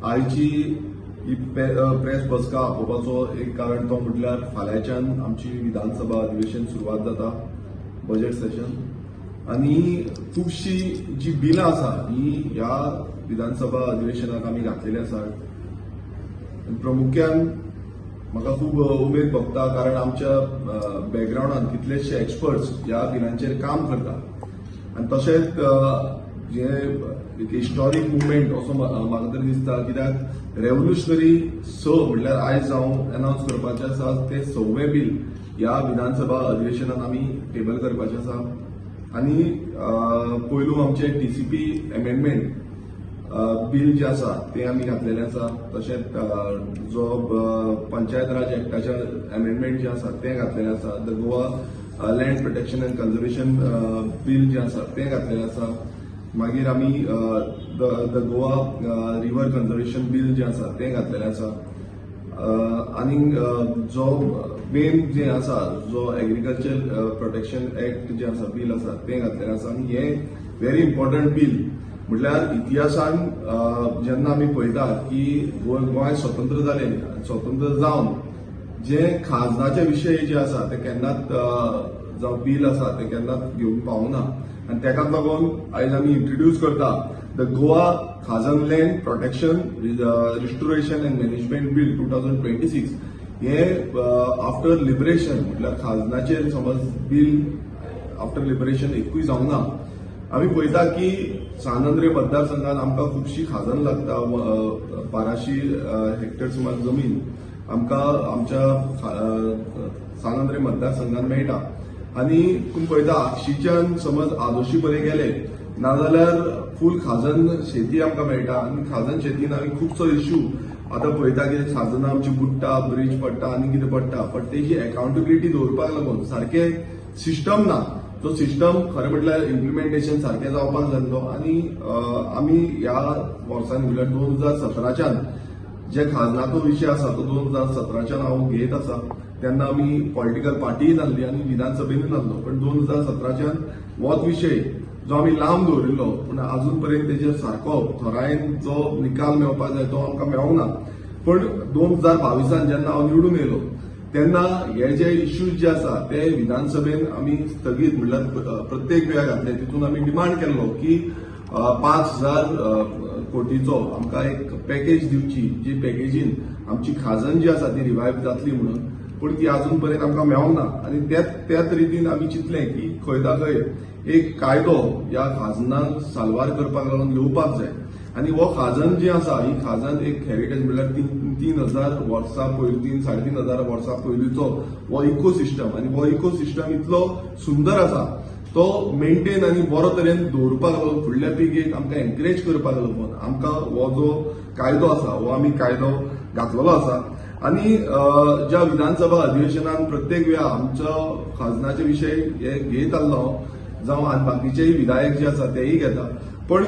आयची ही प्रेस बसका आपोवपाचो एक कारण तो म्हटल्यार फाल्यांच्यान आमची विधानसभा अधिवेशन सुरवात जाता, बजेट सेशन, आनी खुबशी जी बिलां आसा ही ह्या विधानसभा अधिवेशनाक आमी घातलेली आसा. प्रामुख्यान म्हाका खूब उमेद भोगता, कारण आमच्या बॅकग्रावंडान कितलेशे एक्सपर्ट्स ह्या बिलांचेर काम करता. आनी तशेंच जे एक हिस्टॉरीक मुवमेंट असो म्हाका तरी दिसता, कित्याक रेव्होल्युशनरी स म्हणल्यार आयज हांव अनावन्स करपाचें आसा तें सव्वें बील ह्या विधानसभा अधिवेशनात आमी टेबल करपाचें आसा. आनी पयलू आमचें टीसीपी एमेंडमेंट बील जें आसा तें आमी घातलेलें आसा. तशेंच जो पंचायत राज एक्टाचें एमेंडमेंट जें आसा तें घातलेलें आसा. The Goa Land Protection and Conservation Bill जें आसा तें घातलेलें आसा. मागीर आमी the Goa River Conservation Bill जें आसा तें घातलेलें आसा. आनीक जो मेन जें आसा, जो एग्रीकल्चर प्रोटेक्शन एक्ट जें आसा, बील आसा, तें घातलेलें आसा. आनी हें व्हेरी इम्पॉर्टंट बील म्हटल्यार इतिहासान जेन्ना आमी पळयतात की गोंय स्वतंत्र जालें, स्वतंत्र जावन जे खाजनाचे विशय जे आसा ते केन्नाच, जावं बील आसा ते केन्नाच घेवंक पावना. आनी तेकाच लागून आयज आमी इंट्रोड्यूस करता the Goa Khazan Land Protection, Restoration and Management Bill 2026. हे आफ्टर लिबरेशन म्हटल्यार खाजनाचेर समज बील आफ्टर लिबरेशन एकूय जावंक ना. आमी पळयता की सान आंद्रे मतदारसंघात आमकां खुबशी खाजन लागता. 1200 हेक्टर सुमार जमीन आमकां आमच्या सान आंद्रे मतदारसंघात मेळटा. आनी तुमी पळयता, आगशीच्यान समज आदोशी पर्यंत गेले नाजाल्यार फूल खाजन शेती आमकां मेळटा. आनी खाजन शेतीन आमी खुबसो इश्यू आतां पळयता की खाजनां आमची बुडटा, ब्रीज पडटा आनी कितें पडटा, बट तेजी अकाउंटेबिलिटी दवरपाक लागून सारकें सिस्टम ना. तो सिस्टम खरें म्हटल्यार इम्प्लिमेंटेशन सारकें जावपाक जाल्लो. आनी आमी ह्या वर्सांनी, म्हणल्यार 2017च्यान जे खाजनाचो विशय आसा तो 2017च्यान हांव घेत आसा. तेन्ना आमी पॉलिटिकल पार्टीय नासली आनी विधानसभेनूय नासलो, पण 2017च्यान होच विशय जो आमी लांब दवरिल्लो, पूण अजून पर्यंत तेजेर सारको थरायेन जो निकाल मेळपाक जाय तो आमकां मेळोंक ना. पण 2022 जेन्ना हांव निवडून येयलो तेन्ना हे जे इश्यूज जे आसा ते विधानसभेन आमी स्थगीत, म्हणल्यार प्रत्येक वेळा घातले. तितून आमी डिमांड केल्लो की 5000 कोटीचो आमकां एक पॅकेज दिवची, जी पॅकेजीन आमची खाजन जी आसा ती रिवायव जातली म्हणून. पूण ती अजून पर्यंत आमकां मेळोंक ना. आनी त्याच त्याच रितीन आमी चिंतलें की खंय ना खंय एक कायदो ह्या खाजनाक साल्वार करपाक लागून येवपाक जाय. आनी हो खाजन जी आसा, ही खाजन एक हेरिटेज, म्हणल्यार 3000 वर्सां पयलीं, 3,500 वर्सां पयलींचो हो इकोसिस्टम. आनी हो इकोसिस्टम इतलो सुंदर आसा, तो मेंटेन आनी बरो तरेन दवरपाक लागून, फुडल्या पिळगेक आमकां एनकरेज करपाक लागून आमकां हो जो कायदो आसा हो आमी कायदो घातलेलो आसा. आनी ज्या विधानसभा अधिवेशनान प्रत्येक वेळा आमचो खाजनाचे विशय हे घेत आसलो जावं आनी बाकीचेय विधायक जे आसा तेय घेता, पण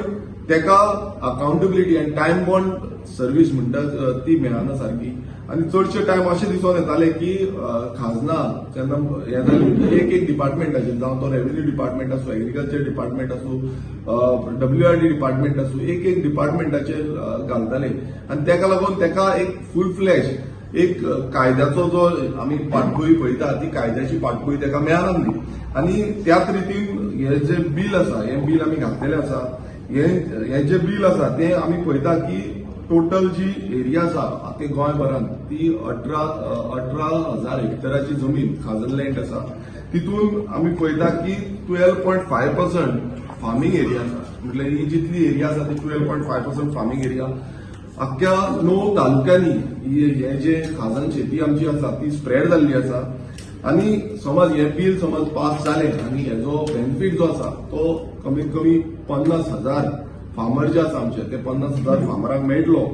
तेका अकाउंटेबिलिटी आनी टायम बाउंड सर्वीस म्हणटा ती मेळना सारकी. आनी चडशे टायम अशें दिसून येताले की खाजना जेन्ना हें जालें, एक एक डिपार्टमेंटाचेर, जावं तो रेव्हेन्यू डिपार्टमेंट आसूं, एग्रीकल्चर डिपार्टमेंट आसूं, डब्ल्यूआरडी डिपार्टमेंट आसूं, एक एक डिपार्टमेंटाचेर घालताले. आनी तेका लागून तेका एक फूल फ्लॅज एक कायद्याचो जो आमी पाटबुय पळयता ती कायद्याची पाटबुय तेका मेळनासली. आनी त्याच रितीन हे जे बील आसा, हें बील आमी घातलेलें आसा. हे हे जे बील आसा तें आमी पळयता की टोटल जी एरिया आसा आख्खे गोंयभरान ती 18,000 हेक्टराची जमीन खाजन लँड आसा. तितून आमी पळयता की 12.5% farming area आसा. म्हटल्यार ही जितली एरिया आसा ती 12.5% farming area. अख्ख्या णव तालुक्यांनी ही हे जे खाजन शेती आमची आसा ती स्प्रेड जाल्ली आसा. आनी समज हे बील समज पास जालें आनी हेजो बेनिफीट जो आसा तो कमीत कमी 50,000 फार्मर जे आसा आमचे ते 50,000 फार्मरांक मेळटलो.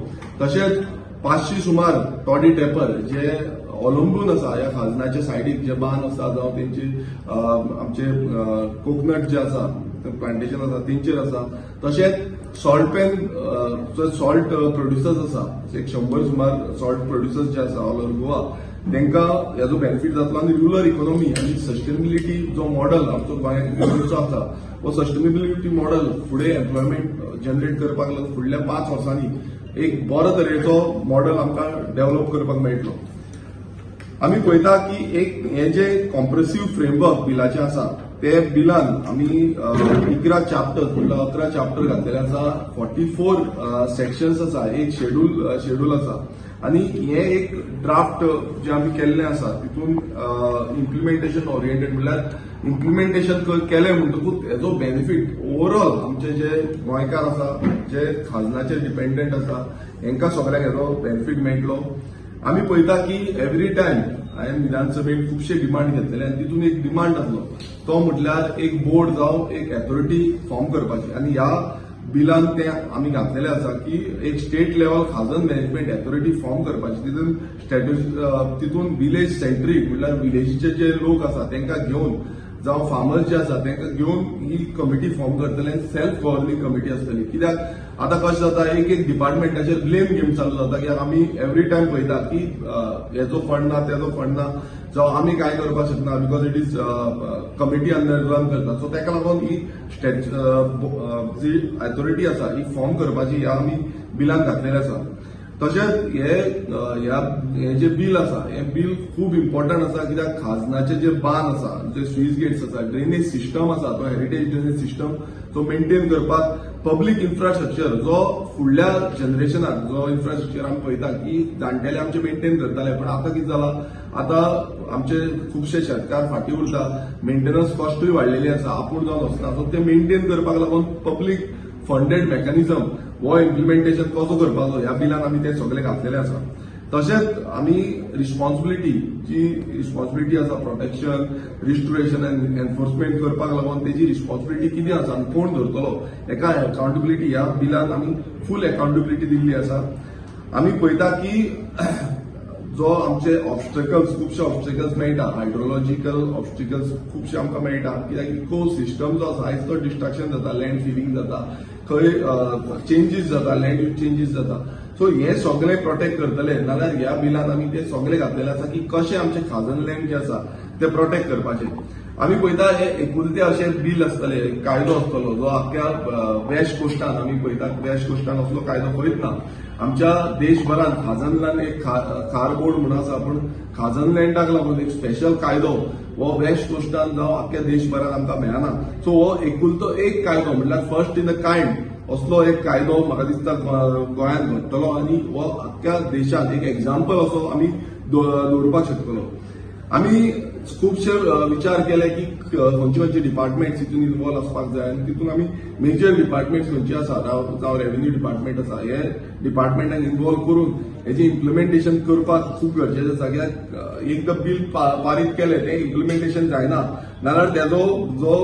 तशेंच 500 सुमार टॉडी टॅपर जे अवलंबून आसा ह्या खाजनाच्या सायडीक, जे बांद आसा जावं तेंचे आमचे कोकनट जे आसा प्लांटेशन आसा तेंचेर आसा. तशेंच सॉल्ट पॅन, सॉल्ट प्रोड्युसर्स आसा, एक 100 सुमार सॉल्ट प्रोड्युसर्स जे आसा ऑल ओवर गोवा, तांकां हेजो बेनिफीट जातलो. आनी रुरल इकॉनॉमी आनी सस्टेनेबिलिटी जो मॉडल आमचो गोंयचो आसा, हो सस्टेनेबिलिटी मॉडल फुडें एम्प्लॉयमेंट जनरेट करपाक लागून फुडल्या 5 वर्सांनी एक बरो तरेचो मॉडल आमकां डेव्हलप करपाक मेळटलो. आमी पळयता की एक हे जे कॉम्प्रेसिव्ह फ्रेमवर्क बिलाचें आसा, ते बिलान आमी 11 चॅप्टर, म्हणल्यार 11 चॅप्टर घातलेले आसा, 44 सेक्शन्स आसा, एक शेड्यूल आसा. आनी हे एक ड्राफ्ट जे आमी केल्लें आसा, तितून इम्प्लिमेंटेशन ओरिएंटेड, म्हणल्यार इम्प्लिमेंटेशन केलें म्हणटकूच हेजो बेनिफीट ओवरऑल आमचे जे गोंयकार आसा, जे खाजनाचेर डिपेंडंट आसा, हेंकां सगळ्यांक हेजो बेनिफीट मेळटलो. आमी पळयता की एवरी टायम हांवें विधानसभेत खुबशे डिमांड घेतलेले आनी तितून एक डिमांड आसलो, तो म्हटल्यार एक बोर्ड जावं एक अथॉरिटी फॉर्म करपाची. आनी ह्या बिलान ते आमी घातलेले आसा की एक स्टेट लेवल खाजन मॅनेजमेंट अथॉरिटी फॉर्म करपाची. तितून स्टॅट्यूस, तितून विलेज सेंट्रीक, म्हणल्यार विलेजीचे जे लोक आसा तांकां घेवन, जावं फार्मर्स जे आसा तांकां घेवन ही कमिटी फॉर्म करतले आनी सेल्फ गव्हर्निंग कमिटी आसतली. कित्याक आतां कशें जाता, एक एक डिपार्टमेंटाचेर ब्लेम गेम चालू जाता, की आमी एवरी टायम पळयता की हेजो फंड ना, तेजो फंड ना, जावं आमी कांय करपाक शकना, because it is committee under run करता. सो ताका लागून ही स्टॅच जी अथॉरिटी आसा, ही फॉर्म करपाची ह्या आमी बिलान घातलेले आसा. तशेंच हे ह्या हे जे बील आसा, हे बील खूब इम्पॉर्टंट आसा, कित्याक खाजनाचे जे बांद आसा, जे स्लुईस गेट्स आसा, ड्रेनेज सिस्टम आसा, तो हेरिटेज ड्रेनेज सिस्टम तो मेंटेन करपाक, पब्लीक इन्फ्रास्ट्रक्चर जो फुडल्या जनरेशनाक, जो इन्फ्रास्ट्रक्चर आमी पळयता की जाणटेले आमचे मेंटेन करताले, पण आतां कितें जाला, आतां आमचे खुबशे शेतकार फाटीं उरता, मेंटेनन्स कॉस्टूय वाडलेली आसा, आपूण जावन वचना. सो ते मेंटेन करपाक लागून पब्लीक फंडेड मेकॅनिझम हो इम्प्लिमेंटेशन कसो करपाचो, ह्या बिलान आमी ते सगळे घातलेले आसा. तशेंच आमी रिस्पॉन्सिबिलिटी, जी रिस्पॉन्सिबिलिटी आसा, प्रोटेक्शन, रिस्टोरेशन आनी एनफोर्समेंट करपाक लागून तेजी रिस्पॉन्सिबिलिटी कितें आसा आनी कोण धरतलो हेका अकाउंटेबिलिटी, ह्या बिलान आमी फूल अकाउंटेबिलिटी दिल्ली आसा. आमी पळयता की जो आमचे ऑब्स्टेकल्स, खुबशे ऑब्स्टेकल्स मेळटा, हायड्रोलॉजिकल ऑब्स्टिकल्स खुबशे आमकां मेळटा, कित्याक इको सिस्टम जो आसा आयज तो डिस्ट्रक्शन जाता, लँड फिलिंग जाता, खंय चेंजीस जाता, लँड यूज चेंजीस जाता. सो हे सगळे प्रोटेक्ट करतले नाल्यार ह्या बिलान आमी ते सगळे घातलेले आसा की कशें आमचे खाजन लँड जे आसा ते प्रोटेक्ट करपाचे. आमी पळयता, हे एकुलते अशें बील आसतले, कायदो आसतलो जो आख्ख्या वेस्ट कोस्टान. आमी पळयता, वेस्ट कोस्टान असलो कायदो खंयच ना. आमच्या देशभरात खाजन लँड एक खार बोर्ड म्हणून आसा, पूण खाजन लँडाक लागून एक स्पेशल कायदो हो वेस्ट कोस्टान जावं आख्ख्या देशभरात आमकां मेळना. सो हो एकुलतो एक कायदो, म्हणल्यार फर्स्ट इन the kind असलो एक कायदो म्हाका दिसता गोंयांत घडटलो आनी हो आख्ख्या देशांत एक एग्जाम्पल असो आमी दवरपाक शकतलो. आमी खुबशे विचार केले की खंयचे खंयचे डिपार्टमेंट्स हितून इन्वॉल्व आसपाक जाय आनी तितून आमी मेजर डिपार्टमेंट्स खंयचे आसा, जावं रेव्हेन्यू डिपार्टमेंट आसा, हे डिपार्टमेंटाक इन्वॉल्व करून हेजें इम्प्लिमेंटेशन करपाक खूब गरजेचें आसा. कित्याक एकदां बील पारीत केलें, तें इम्प्लिमेंटेशन जायना नाल्यार तेजो जो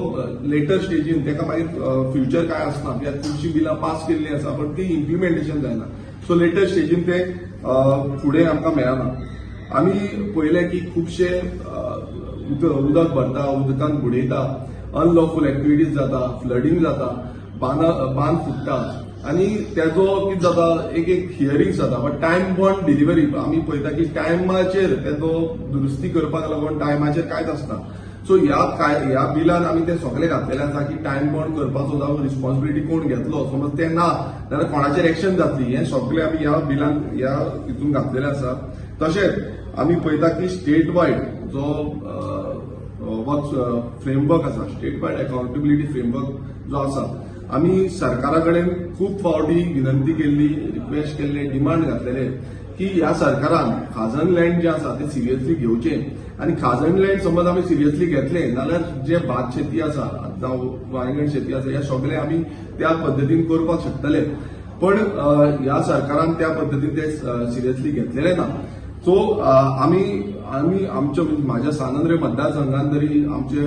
लेटर स्टेजीन तेका मागीर फ्युचर कांय आसना, कित्याक खुबशीं बिलां पास केल्लीं आसा पण ती इम्प्लिमेंटेशन जायना. सो लेटर स्टेजीन ते फुडें आमकां मेळना. आमी पळयलें की खुबशे उदक भरता, उदकान बुडयता, अनलॉफूल एक्टिविटीज जाता, फ्लडींग जाता, बांद फुट्टा आनी तेजो कितें जाता, एक एक हियरिंग जाता, बट टायम बॉन्ड डिलिव्हरी आमी पळयता की टायमाचेर तेजो दुरुस्ती करपाक लागून टायमाचेर कांयच आसना. सो ह्या बिलान आमी ते सगळे घातलेले आसा की टायम बॉन्ड करपाचो जावं रिस्पॉन्सिबिलिटी कोण घेतलो, समज ते ना जाल्यार कोणाचेर एक्शन जातली, हें सगळें आमी ह्या बिलान ह्या हितून घातलेलें आसा. तशेंच आमी पळयता की स्टेट वायड जो वर्क फ्रेमवर्क आसा, स्टेट वायड अकाउंटेबिलिटी फ्रेमवर्क जो आसा, आमी सरकारा कडेन खूब फावटी विनंती केल्ली, रिक्वेस्ट केल्ले, डिमांड घातलेले की ह्या सरकारान खाजन लँड जे आसा ते सिरियसली घेवचे. आनी खाजन लँड समज आमी सिरियसली घेतले जाल्यार जे भात शेती आसा जावं वांयगण शेती आसा, हे सगळे आमी त्या पद्दतीन करपाक शकतले. पण ह्या सरकारान त्या पद्दतीन ते सिरियसली घेतलेले ना. सो आमी आमी आमच्या, म्हाज्या सांत मतदारसंघान तरी आमचे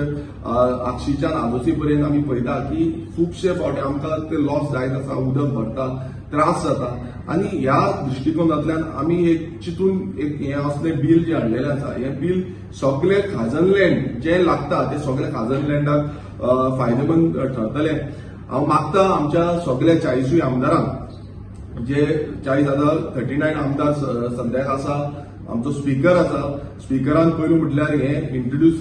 आगशीच्यान आजोसी पर्यंत आमी पळयता की खुबशे फावटी आमकां ते लॉस जायत आसा, उदक भरता, त्रास जाता. आनी ह्या दृश्टिकोनांतल्यान आमी एक चितून एक हें असलें बील जें हाडलेलें आसा, हें बील सगळे खाजन लँड जे लागता ते सगळे खाजन लँडाक फायदेमंद ठरतलें. हांव मागता आमच्या सगळ्या 40ूय आमदारांक, जे 40 आतां 39 आमदार सद्याक आसा, आमचो स्पीकर आसा, स्पीकरान पयलू म्हटल्यार हे इंट्रोड्यूस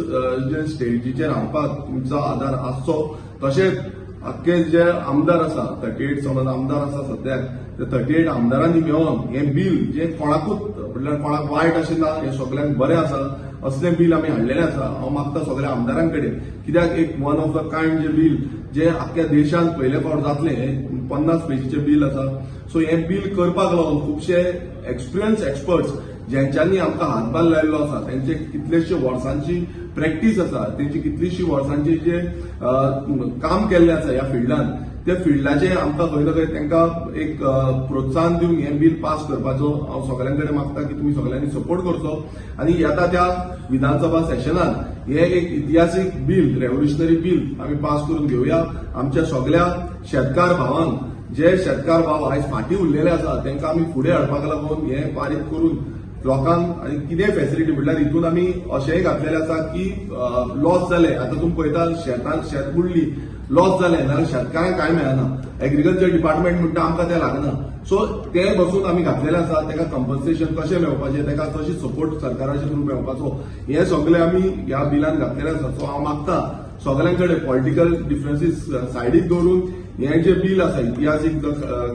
जे स्टेजीचेर हाडपाक तुमचो आदार आसचो. तशेंच आख्खे जे आमदार आसा, 38 समज आमदार आसा सद्याक, ते 38 आमदारांनी मेळोन हें बील जें कोणाकूच, म्हटल्यार कोणाक वायट अशें ना, हें सगल्यांक बरें आसा असलें बील आमी हाडलेलें आसा. हांव मागता सगळ्या आमदारां कडेन, कित्याक एक वन ऑफ the kind जे बील जे आख्ख्या देशांत पयले फावट जातलें, हें 50 पेजीचें बील आसा. सो हें बील करपाक लागून खुबशे एक्सपिरियन्स एक्सपर्ट्स ज्यांच्यांनी आमकां हातभार लायिल्लो आसा, तेंचे कितलेशे वर्सांची प्रॅक्टीस आसा, तेंची कितलीशी वर्सांची जे काम केल्लें आसा ह्या फिल्डान, त्या फिल्डाचें आमकां खंय ना खंय तांकां एक प्रोत्साहन दिवन हें बील पास करपाचो हांव सगळ्यां कडेन मागता की तुमी सगळ्यांनी सपोर्ट करचो आनी येता त्या विधानसभा सेशनान हें एक इतिहासीक बील, रेव्होल्युशनरी बील आमी पास करून घेवया. आमच्या सगळ्या शेतकार भावांक, जे शेतकार भाव आयज फाटीं उरलेले आसा, तांकां आमी फुडें हाडपाक लागून हें पारीत करून लोकांक आनी कितें फॅसिलिटी, म्हटल्यार हितून आमी अशेंय घातलेलें आसा की लॉस जाले, आतां तुमी पळयता, शेतान शेत बुडली, लॉस जालें जाल्यार शेतकारांक कांय मेळना. एग्रीकल्चर डिपार्टमेंट म्हणटा आमकां तें लागना. सो ते बसून आमी घातलेले आसा, ताका कंपन्सेशन कशें मेळपाचें, ताका कशी सपोर्ट सरकाराचे थ्रू मेळपाचो, हे सगळे आमी ह्या बिलान घातलेले आसा. सो हांव मागता सगळ्यां कडेन, पॉलिटिकल डिफरन्सीस सायडीक दवरून हें जें बील आसा, इतिहासीक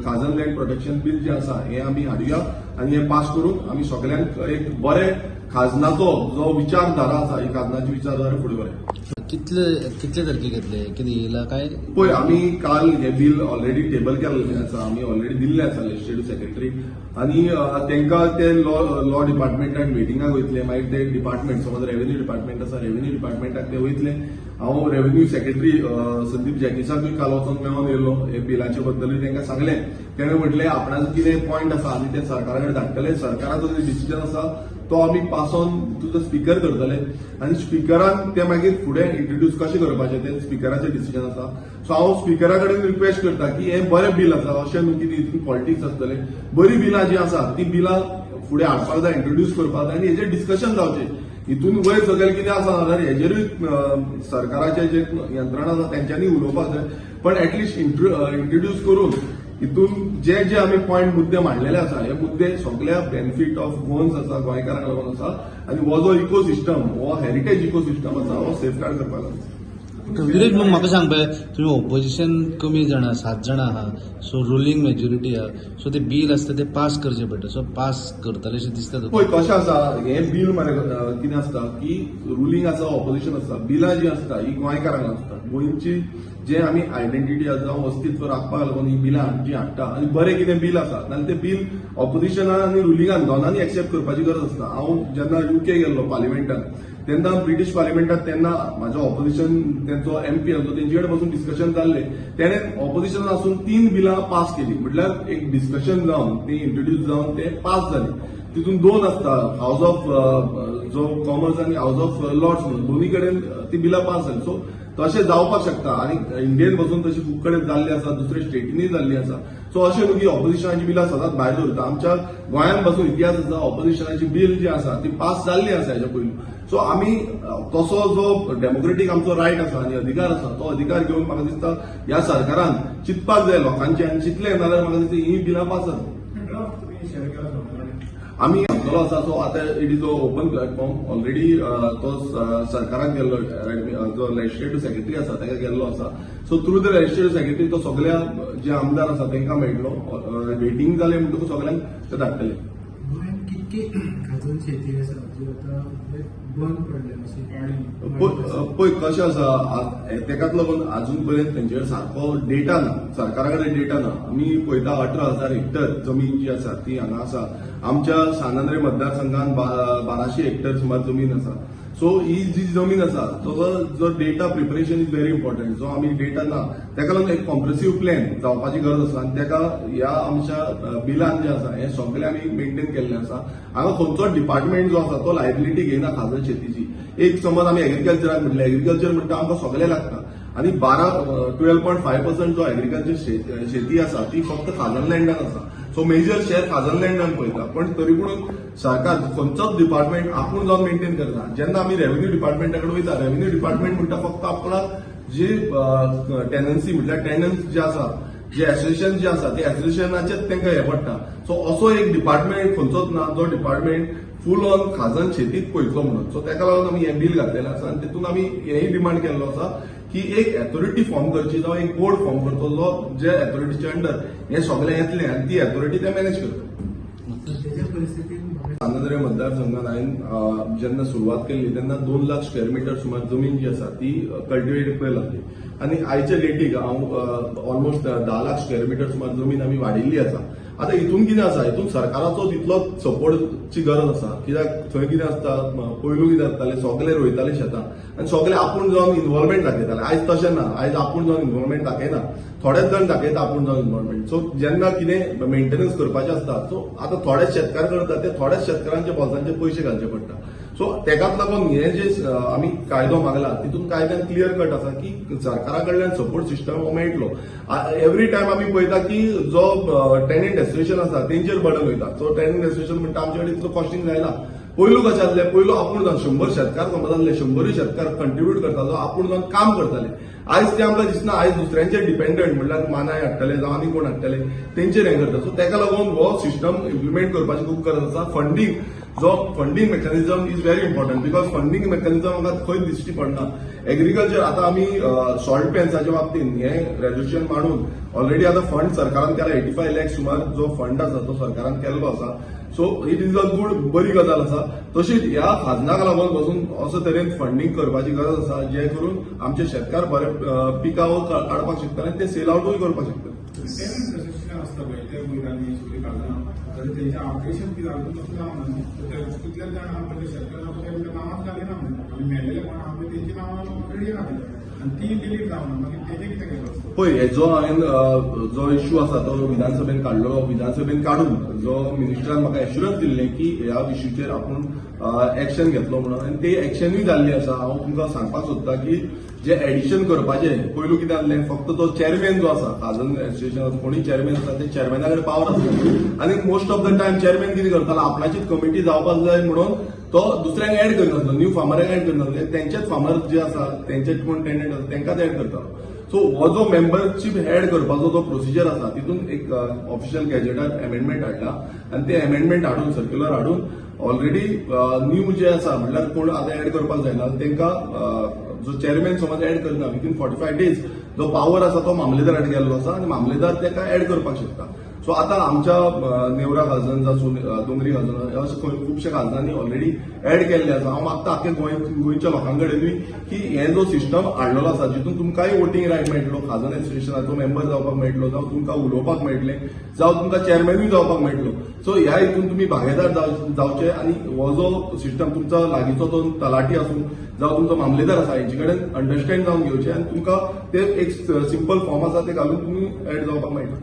खाजन लँड प्रोटेक्शन बील जें आसा, हें आमी हाडुया आनी हें पास करून आमी सगळ्यांक एक बरें खाजनाचो जो विचारधारा आसा, ही खाजनाची विचारधारा फुडें व्हरया. कितले कितले तारखेक येतले, कितें येयला काय? पळय, आमी काल हें बील ऑलरेडी टेबल केल्लें आसा, आमी ऑलरेडी दिल्लें आसा लेजिस्लेटिव्ह सेक्रेटरी आनी तांकां ते लॉ डिपार्टमेंटाक मिटिंगाक वयतले. मागीर ते डिपार्टमेंट, समज रेव्हेन्यू डिपार्टमेंट आसा, रेव्हेन्यू डिपार्टमेंटाक ते वयतले. हांव रेव्हेन्यू सेक्रेटरी संदीप जॅकिसाकूय काल वचोन मेळोन येयलो. हे बिलाचे बद्दलूय तांकां सांगलें. तेणें म्हटलें आपणाचो कितें पॉयंट आसा आनी ते सरकारा कडेन धाडटले. सरकाराचो जो डिसिजन आसा तो आमी pass on to the speaker करतले आनी स्पिकरान ते मागीर फुडें इंट्रोड्यूस कशें करपाचें तें स्पिकराचें डिसिजन आसा. सो हांव स्पिकरा कडेन रिक्वेस्ट करता की हें बरें बील आसा, अशें न्हू की हितून पॉलिटिक्स आसतलें. बरीं बिलां जीं आसा तीं बिलां फुडें हाडपाक जाय, इंट्रोड्यूस करपाक जाय आनी हेजेर डिस्कशन जावचें. हितून वयर सकयल कितें आसा जाल्यार हेजेरूय सरकाराचे जे यंत्रणा आसा तेंच्यांनी उलोवपाक जाय, पण एटलिस्ट इंट्रोड्यूस करून हितून जे जे आमी पॉयंट, मुद्दे मांडलेले आसा, हे मुद्दे सगळ्या बेनिफीट ऑफ गोवन्स आसा, गोंयकारांक लागून आसा आनी हो जो इकोसिस्टम, हो हेरिटेज इकोसिस्टम आसा, हो सेफगार्ड करपाक लागून. विरेश, मग म्हाका सांग पळय, तुमी ऑपोजिशन कमी जाणां, सात जाणां आहा, सो रुलींग मेजॉरिटी आहा, सो ते बील आसता ते पास करचे पडटा, सो पास करतले अशें दिसता तुका? पळय, कशें आसा, हें बील मरे कितें आसता की रुलींग आसा, ऑपोजिशन आसता, बिलां जी आसता ही गोंयकारांक आसता. गोंयची जे आमी आयडेंटिटी आसा जावं अस्तित्व राखपाक लागून ही बिलां जी हाडटा आनी बरें कितें बील आसा जाल्यार तें बील ऑपोजिशनान आनी रुलिंगान दोनांनी एक्सेप्ट करपाची गरज आसता. हांव जेन्ना युके गेल्लो पार्लिमेंटान, तेन्ना ब्रिटीश पार्लिमेंटात, तेन्ना म्हाजो ऑपोजिशन तेंचो एमपी आसलो, तेंचे कडेन बसून डिस्कशन जाल्लें. तेणें ऑपोजिशन आसून तीन बिलां पास केली. म्हटल्यार एक डिस्कशन जावन ती इंट्रोड्यूस जावन ते पास जाली. तितून दोन आसता, हावस ऑफ जो कॉमन्स आनी हावस ऑफ लॉर्ड्स म्हणून, दोन्ही कडेन ती बिलां पास जाली. सो तशें जावपाक शकता आनी इंडियेन बसून तशी खूब कडेन जाल्ली आसा, दुसऱ्या स्टेटींनी जाल्ली आसा. सो अशें न्हू की ऑपोजिशनाची बिलां सदांच भायर दवरता. आमच्या गोंयांत बसून इतिहास आसा, ऑपोजिशनाची बील जी आसा ती पास जाल्ली आसा हेच्या पयलू. सो आमी तसो जो डेमोक्रेटीक आमचो रायट आसा आनी अधिकार आसा, तो अधिकार घेवन म्हाका दिसता ह्या सरकारान चिंतपाक जाय लोकांचे आनी चिंतलें नाजाल्यार म्हाका दिसता ही बिलां पास जाता. ड्राफ्ट तुम्ही शेअर केला सरकाराने? आमी घातलेलो आसा. सो आतां it is a open platform already. तो सरकाराक गेल्लो, जो लेजिस्लेटिव्ह सेक्रेटरी आसा ताका गेल्लो आसा. So through the legislative secretary तो सगळ्या जे आमदार आसा तांकां मेळटलो. वेटींग जालें म्हणटकूच सगळ्यांक ते धाडटले. गोंयांत कितके खाजन शेती आसा जी आतां म्हणजे बंद पडल्या अशी? पळय, कशें आसा, तेकाच लागून अजून पर्यंत तेंचे कडेन सारको डेटा ना, सरकारा कडेन डेटा ना. आमी पळयता, 18,000 हेक्टर जमीन जी आसा ती हांगा आसा. आमच्या सांत आंद्रे मतदारसंघात 1200 हेक्टर सुमार जमीन आसा. सो ही जी जमीन आसा, तो जो data preparation is very important. जो आमी डेटा ना, तेका लागून एक कॉम्प्रिहेन्सिव प्लॅन जावपाची गरज आसा आनी तेका ह्या आमच्या बिलान जे आसा हे सगळे आमी मेंटेन केल्ले आसा. हांगा खंयचोच डिपार्टमेंट जो आसा तो लायबिलिटी घेयना खाजन शेतीची. एक समज आमी एग्रीकल्चराक म्हटलें, एग्रीकल्चर म्हणटा आमकां सगळें लागता आनी 12.5% जो एग्रीकल्चर शेती आसा ती फक्त खाजन लँडान आसा. सो मेजर शेअर खाजन लँडान पळयता, पण तरी पूण सरकार खंयचोच डिपार्टमेंट आपूण जावन मेंटेन करना. जेन्ना आमी रेव्हेन्यू डिपार्टमेंटा कडेन वयता, रेव्हेन्यू डिपार्टमेंट म्हणटा फक्त आपणाक जी टेनन्सी, म्हटल्यार टेनन्स जे आसा, जे एसोसिएशन जे आसा, ते एसोसिएशनाचेच तांकां हें पडटा. सो असो एक डिपार्टमेंट खंयचोच ना जो डिपार्टमेंट फूल ऑन खाजन शेतीत पळयतलो म्हणून. सो ताका लागून आमी हें बील घातलेलें आसा आनी तितून आमी हेंय डिमांड केल्लो आसा. की एक अथॉरिटी फॉर्म करची जावं एक बोर्ड फॉर्म करचो जो जे अथॉरिटीच्या अंडर हे सगळें येतलें आनी ती अथॉरिटी ते मॅनेज करतले. सध्याच्या परिस्थितीत म्हाका चांदोदरे मतदारसंघात हांवें जेन्ना सुरवात केल्ली तेन्ना 2 लाख स्क्वेअर मिटर सुमार जमीन जी आसा ती कल्टिवेट करपाक लागली आनी आयच्या डेटीक हांव ऑलमोस्ट 10 लाख स्क्वेअर मिटर सुमार जमीन आमी वाडयल्ली आसा. आतां हितून कितें आसा, हितून सरकाराचो तितलो सपोर्टची गरज आसा. कित्याक थंय कितें आसता, पयलू कितें आसतालें, सगळे रोयताले शेतां आनी सगळे आपूण जावन इन्वॉल्वमेंट दाखयताले. आयज तशें ना, आयज आपूण जावन इन्वॉल्वमेंट दाखयना, थोडेच जाण दाखयता आपूण जावन इन्वॉल्वमेंट. सो जेन्ना कितें मेंटेनन्स करपाचें आसता सो आतां थोडेच शेतकार करता, ते थोड्याच शेतकारांच्या बोल्सांचे पयशे घालचे पडटा. सो तेकाच लागून हे जे आमी कायदो मागला तितून कायद्यान क्लियर कट आसा की सरकारा कडल्यान सपोर्ट सिस्टम हो मेळटलो. एवरी टायम आमी पळयता की जो टेनंट एसोसिएशन आसा तेंचेर बर्डन वयता. सो टेनंट एसोसिएशन म्हणटा आमचे कडेन इतलो कॉस्टिंग जायना. पयलू कशें आसलें, पयलू आपूण जावन 100 शेतकार समज आसले, 100 शेतकार कंट्रिब्यूट करतालो, आपूण जावन काम करताले. आयज ते आमकां दिसना, आयज दुसऱ्यांचेर डिपेंडंट, म्हणल्यार मानाय हाडटले जावं आनी कोण हाडटले तेंचेर हें करता. सो तेका लागून हो सिस्टम इम्प्लिमेंट करपाची खूब गरज आसा. फंडींग जो funding mechanism is very important because funding mechanism आमकां खंय दिश्टी पडना. एग्रीकल्चर आतां आमी सॉल्ट पेन्साच्या बाबतींत हें रेजोल्युशन मांडून ऑलरेडी आतां फंड सरकारान केला, 85 लॅक्स सुमार जो फंड आसा तो सरकारान केल्लो आसा. So it is a good, बरी गजाल आसा. तशीच ह्या खाजनाक लागून बसून असो तरेन फंडींग करपाची गरज आसा जे करून आमचे शेतकार बरे पिकावळ काडपाक शकतले आनी ते सेल आवटूय करपाक शकतले. टेनंट असोसिएशन आसता पळय ते वयताली सगळीं खाजनां, जाल्यार तेंचें अपडेशन कितें जालें तसलें जावना न्हू. ते कितले जाण आहा पळय ते शेतकार आहा पळय तेंच्या नांवांच घालिना म्हणटा आनी मेल्लेले कोण आहा पळय तेंची नांवां ऑलरेडी घातली आनी ती डिलीट जावना, मागीर तेजें कितें केलें? पळय, हेजो हांवें जो इश्यू आसा तो विधानसभेन काडलो. विधानसभेन काडून जो मिनिस्टरान म्हाका एश्युरन्स दिल्लें की ह्या इश्यूचेर आपूण एक्शन घेतलो म्हणून, आनी ते एक्शनूय जाल्ली आसा. हांव तुमकां सांगपाक सोदता की जे एडिशन करपाचें पयलू कितें आसलें, फक्त तो चॅरमॅन जो आसा खाजन एसोसिएशन कोणूय चॅरमॅन आसा ते चॅरमॅना कडेन पावर आसता आनी most of the time chairman कितें करतालो, आपणाचीच कमिटी जावपाक जाय म्हणून तो दुसऱ्यांक एड करनासलो, न्यू फार्मरांक एड करनासले, तेंचेच फार्मर जे आसा तेंचेच कोण टेनंट आसा तेंकांच एड करतालो. सो हो जो मेंबरशीप एड करपाचो जो प्रोसिजर आसा तितून एक ऑफिशियल गॅजेटार एमेंडमेंट हाडला आनी ते एमेंडमेंट हाडून सर्क्युलर हाडून ऑलरेडी न्यू जे आसा म्हणल्यार कोण आतां एड करपाक जायना तेंकां जो चेअरमॅन समज एड करना विथीन 45 डेज जो पावर आसा तो मामलेदाराक गेल्लो आसा आनी मामलेदार तेका एड करपाक शकता. सो आतां आमच्या नेवरा खाजन जासून दोंगरी खाजन अशे खुबशे खाजनांनी ऑलरेडी एड केल्ले आसा. हांव मागता आख्खे गोंयच्या लोकां कडेनूय की हे जो सिस्टम हाडलेलो आसा जितून तुमकांय वोटींग रायट मेळटलो, खाजन एसोसिएशनाचो मेंबर जावपाक मेळटलो, जावं तुमकां उलोवपाक मेळटलें, जावं तुमकां चेअरमॅनूय जावपाक मेळटलो. सो ह्या हितून तुमी भागीदार जावचे आनी हो जो सिस्टम तुमचो लागींचो तो तलाठी आसूं जावं तुमचो मामलेदार आसा हेंचे कडेन अंडरस्टँड जावन घेवचें आनी तुमकां ते एक सिंपल फॉर्म आसा ते घालून तुमी एड जावपाक मेळटा.